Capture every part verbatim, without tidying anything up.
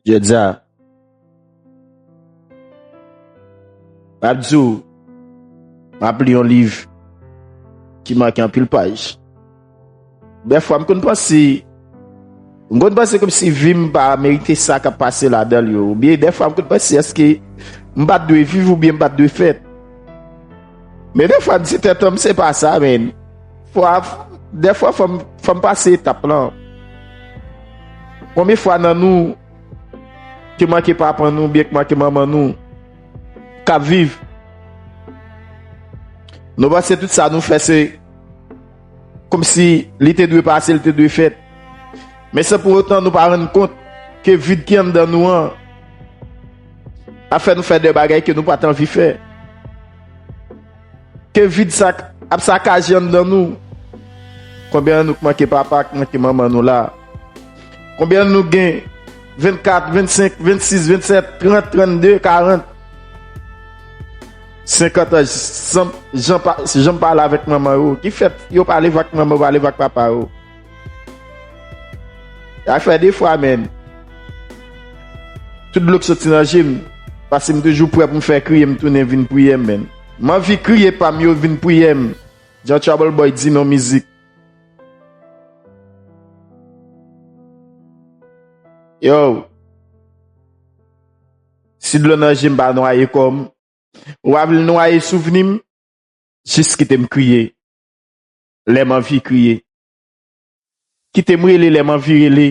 Jodi a, m ap di w, m ap li yon liv ki make anpil paj. Dèfwa, m konn panse, m konn panse kòmsi vi m pa merite sa k ap pase ladan l yo. Oubyen dèfwa, m konn panse èske m pa t dwe viv oubyen m pa t dwe fèt. Men dèfwa, m di tèt an, m se pa sa, men. Fwa, dèfwa, fò m, fò m pase etap lan. Konbyen fwa nan nou ki manke papa nou, oubyen ki manke manman nou, k ap viv? Nou panse tout sa nou fè se kòmsi li te dwe pase, li te dwe fèt. Men san pou otan nou pa rann kont ke vid ki anndan nou an ap fè nou fè de bagay ke nou pa t anvi fè. Ke vid sa ap sakaje anndan nou. Konbyen nan nou k manke papa, k manke manman nou la? Konbyen nan nou gen vennkat, vennsenk, vennsis, vennsèt, trant, trannde, karant, senkant an, janm, janm pa, janm pale avèk manman yo? Ki fèt yo pa leve ak manman yo, pa leve ak papa yo? Sa fè defwa, men. Tout dlo k soti nan je m, paske m toujou prè pou m fè kriye, m tounen vin priyè m, men. M anvi kriye pa m yo vin priyè m. Jan Trouble Boy di nan mizik. Yo. Si dlo nan je m pa nwaye kò m, ou pa vle l nwaye souvni m, jis kite m kriye. Lè m anvi kriye. Kite m rele lè m anvi rele.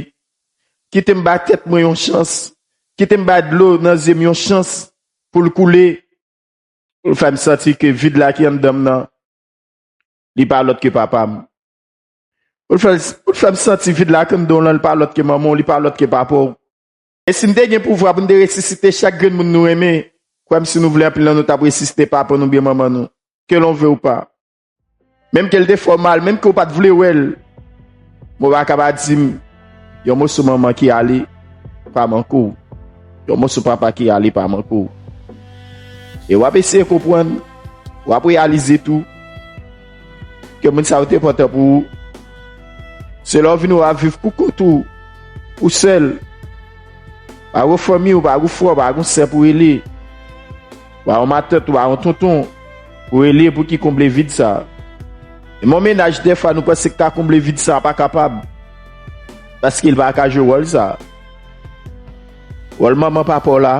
Kite m bay tèt mwen yon chans. Kite m bay dlo nan zye m yon chans pou l koule. Pou l fè m santi ke vid la ki anndan m nan, li pa lòt ke papa m. Pou l fè, pou l fè m santi vid la ki anndan w lan, li pa lòt ke manman w, li pa lòt ke papa w. E si n te gen pouvwa pou n te resisite chak grenn moun nou renmen, kwè m, si nou vle, anpil nan nou t ap resisite papa n oubyen manman nou, ke l on ve ou pa. Menm ke l te fè w mal, menm ke w pa t vle wè l, men w pa ka pa di m, yon moso manman ki ale pa manke w, yon moso papa ki ale pa manke w. E w ap eseye konprann, w ap reyalize tou, ke moun sa yo te enpòtan pou ou. Se lè w vini w ap viv pou kont ou, ou sèl. Pa gen fanmi w, pa gen frè w, pa gen sè pou rele. Pa gen matant ou, pa gen tonton pou rele pou ki konble vid sa. E yon mennaj, dèfwa, nou panse k ka konble vid sa, pa kapab. Paske l pa ka jwe wòl sa. Wòl manman papa w la,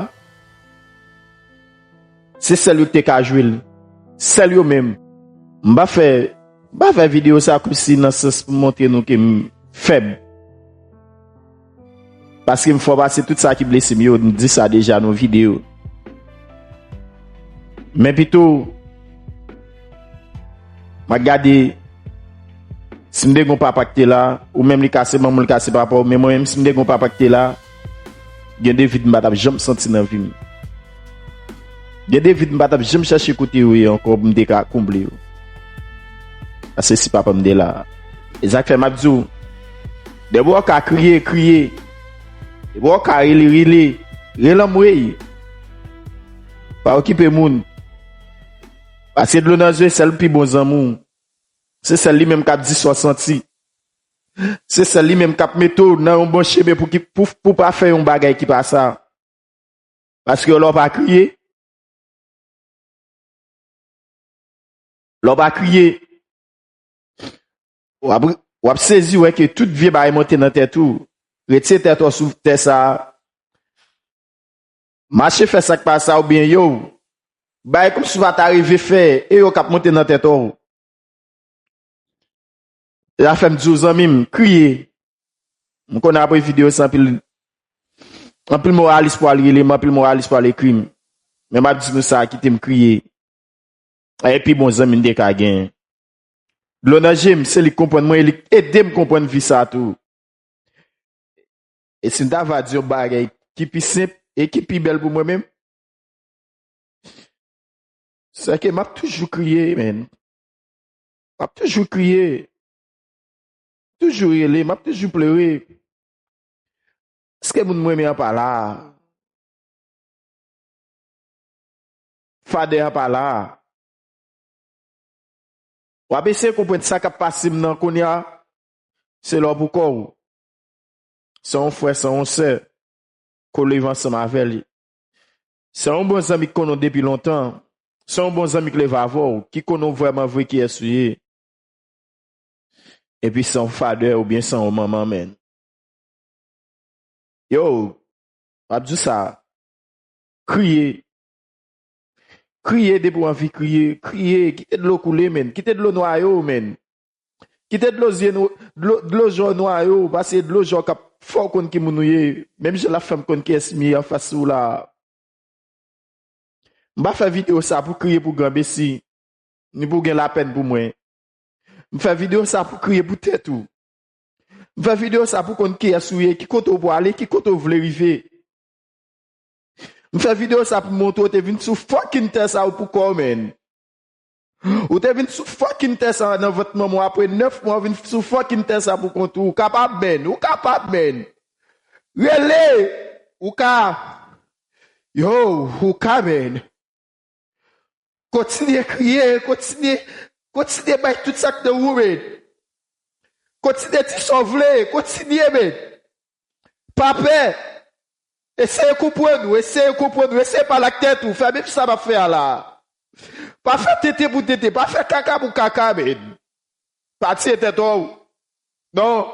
se sèl yo ki te ka jwe l. Sèl yo menm. M pa fè, m pa fè videyo sa kòmsi nan sans pou m montre nou ke m fèb. Paske m fè w pase tout sa ki blese m yo, m di sa deja nan videyo. Men pito, m ap gade si m te gen yon papa ki te la, ou menm li ka se manman w, li ka se papa w, men mwen menm, si m te gen yon papa ki te la, gen de vid m pa t ap janm santi nan vi m. Gen de vid m pa t ap janm chache kote yo ye ankò pou m te ka konble yo. Paske si papa m te la. E sa k fè m ap di w, depi w ka kriye, kriye. Depi w ka rele, rele. Rele anmwey. Pa okipe moun. Paske dlo nan zye, sèl pi bon zanmi w. Se sèl li menm k ap di sa w santi. Se sèl li menm k ap mete w nan yon bon chemen pou ki, pou, pou pa fè yon bagay ki pa sa. Paske lè w pa kriye, lè w pa kriye, w ap, w ap sezi wè ke tout vye bagay monte nan tèt ou. Retire tèt ou sou tè sa a. Mache fè sa k pa sa oubyen yo. Bagay kòmsi w pa ta rive fè, e yo k ap monte nan tèt ou. Sa fè m di w, zanmi m, kriye. M konnen apre videyo sa, anpil, anpil moralis pral rele m, anpil moralis pral ekri m. Men m ap di nou sa, kite m kriye. E pi bon zanmi m te ka gen. Dlo nan je m, se li k konprann mwen, e li k ede m konprann vi sa tou. E si m ta va di yon bagay ki pi senp e ki pi bèl pou mwen menm, se ke m ap toujou kriye, man. M ap toujou kriye. Toujou rele, m ap toujou plere. Èske moun m renmen an pa la? Fadè an pa la. W ap eseye konprann sa k ap pase m nan kounye a. Se lè w pou kò w. Se yon frè, se yon sè. ke w leve ansanm avè l. Se yon bon zanmi ki konnen w depi lontan. Se yon bon zanmi ki leve avè w, ki konnen w vrèman vre kiyès ou ye. Epi se yon father oubyen se yon manman, menn. Yo, m ap di w sa. Kriye. Kriye depi w anvi kriye. Kriye. Kite dlo koule, menn. Kite dlo nwaye w, menn. Kite dlo zye nou, dlo, dlo je w nwaye w, paske dlo je w k ap fè w konn ki moun ou ye. Menm jan l ap fè m konn kiyès m ye anfas ou la. M pa fè videyo sa pou kriye pou granmesi, ni pou gen lapenn pou mwen. M fè videyo sa pou kriye pou tèt ou. M fè videyo sa pou konn kiyès ou ye, ki kote w prale, ki kote w vle rive. M fè videyo sa pou montre w te vin sou fucking tè sa ou pou kò w, menn. Ou te vin sou fucking tè sa nan vant manman w apre nèf mwa, ou vin sou fucking tè sa pou kont ou. Ou kapab, menn. Ou kapab, menn. Rele! Ou ka. Yo, ou ka, menn. Kontinye kriye, kontinye, kontinye bay tout sa k nan ou, menn. Kontinye di sa w vle, kontinye, menn. Pa pè. Eseye konprann ou, eseye konprann ou, eseye pale ak tèt ou, fè menm sa m ap fè a la. Pa fè tenten pou tenten, pa fè kaka pou kaka, menn. Pa tiye tèt ou. Non.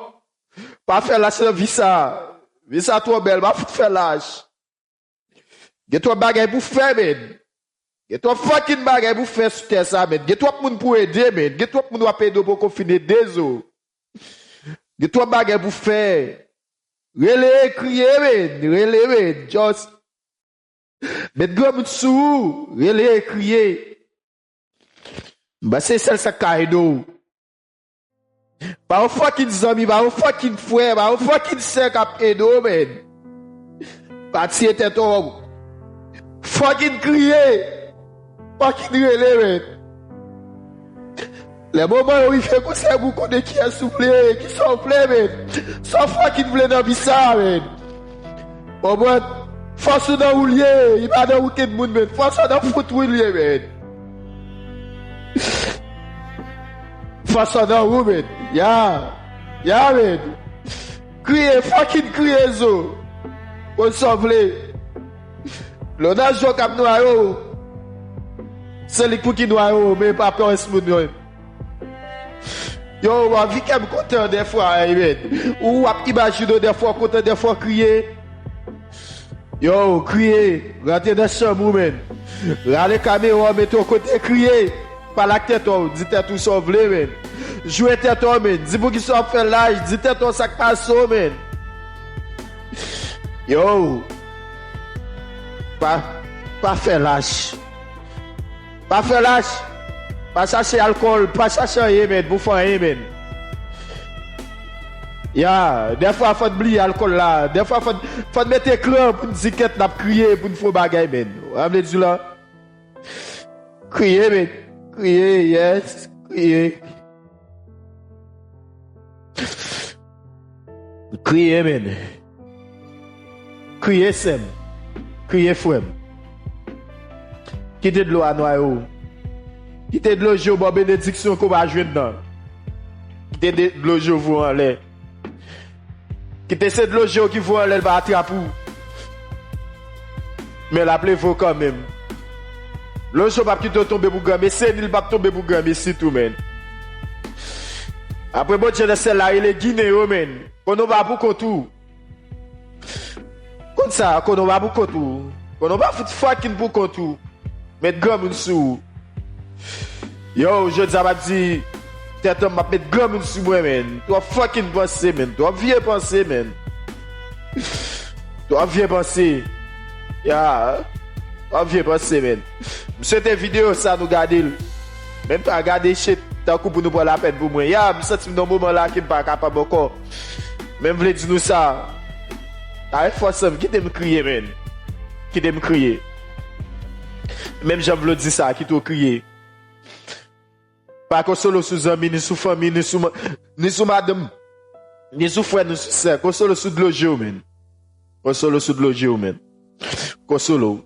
Pa fè lach nan vi sa. Vi sa twò bèl, pa fout fè lach. Gen twòp bagay pou fè, menn. Gen twòp fucking bagay pou fè sou tè sa, menn. Gen twòp moun pou ede, menn. Gen twòp moun w ap ede w poko fin ede zo. Gen twòp bagay pou fè. Rele, kriye, menn. Rele, menn. Just met granmoun sou ou. Rele, kriye. M panse sèl sa k ka ede w. Pa yon fucking zanmi, pa yon fucking frè, pa yon fucking sè k ap ede w, menn. Pa tiye tèt ou. Fucking kriye. Fucking rele, menn. Lè moman yo rive konsa, pou konnen kiyès ou vle, kisa w vle, menn. Sa w fucking vle nan vi sa, menn. Konprann? Fòs ou nan ou l ye, li pa nan okenn moun, menn. Fòs ou nan fout ou l ye, menn. Fòs ou nan ou, menn. Ya. Ya, menn. Kriye, fucking kriye, zo. Konn sa w vle. Lè w nan je w k ap nwaye w, se li k pou ki nwaye w, men pa pè rès moun yo. Yo, w anvi kè m kontan dèfwa, amen. Ou w ap imajine w dèfwa w kontan, dèfwa w kriye. Yo, kriye, rantre nan chanm ou, menn. Rale kamera w, mete w kote, kriye. Pale ak tèt ou, di tèt ou sa w vle, menn. Jwe tèt ou, menn. Di poukisa w ap fè lach, di tèt ou sa k pase w, menn. Yo, pa, pa fè lach. Pa fè lach. Pa chache alkòl, pa chache anyen, menn, pou fè anyen, menn. Ya, dèfwa fò n bliye alkòl la. Dèfwa fò n, fò n mete ekran pou n di kèt n ap kriye, pou n fè yon bagay, menn. Ou wè sa m vle di w la? Kriye, menn. Kriye, yes. Kriye. Kriye, menn. Kriye, sè m. Kriye, frè m. Kite dlo a nwaye w. Kite dlo je w ba w benediksyon ke w pa jwenn nan. Kite de-, dlo je w voye anlè. Kite se dlo je w ki voye anlè, l pa atrape w. Men l ap leve w kanmenm. Dlo je w p ap kite w tonbe pou granmesi, ni l p ap tonbe pou granmesi tou, menn. Apre Bondye nan syèl la rele Ginen yo, menn. Konnen w pa pou kont ou. Konn sa, konnen w pa pou kont ou. Konnen w pa fout fucking pou kont ou. Met granmoun sou ou. Yo, jodi a m ap di, tèt an m ap met granmoun sou mwen, menn. Twòp fucking panse, menn. Twòp vye panse, menn. Twòp vye panse. Ya. Twòp vye panse, menn. M swete videyo sa nou gade l. Men pa gade shit tankou pou nou pran lapèn pou mwen. Ya, m santi m nan moman la ke m pa kapab ankò. Men m vle di nou sa. Avèk fòs an m, kite m kriye, menn. Kite m kriye. Menm jan m vle di sa, kite w kriye. Pa konsole w sou zanmi, ni sou fanmi, ni sou ma-, ni sou madanm, ni sou frè, ni sou sè. Konsole w sou dlo je w, menn. Konsole w sou dlo je w, menn. Konsole w.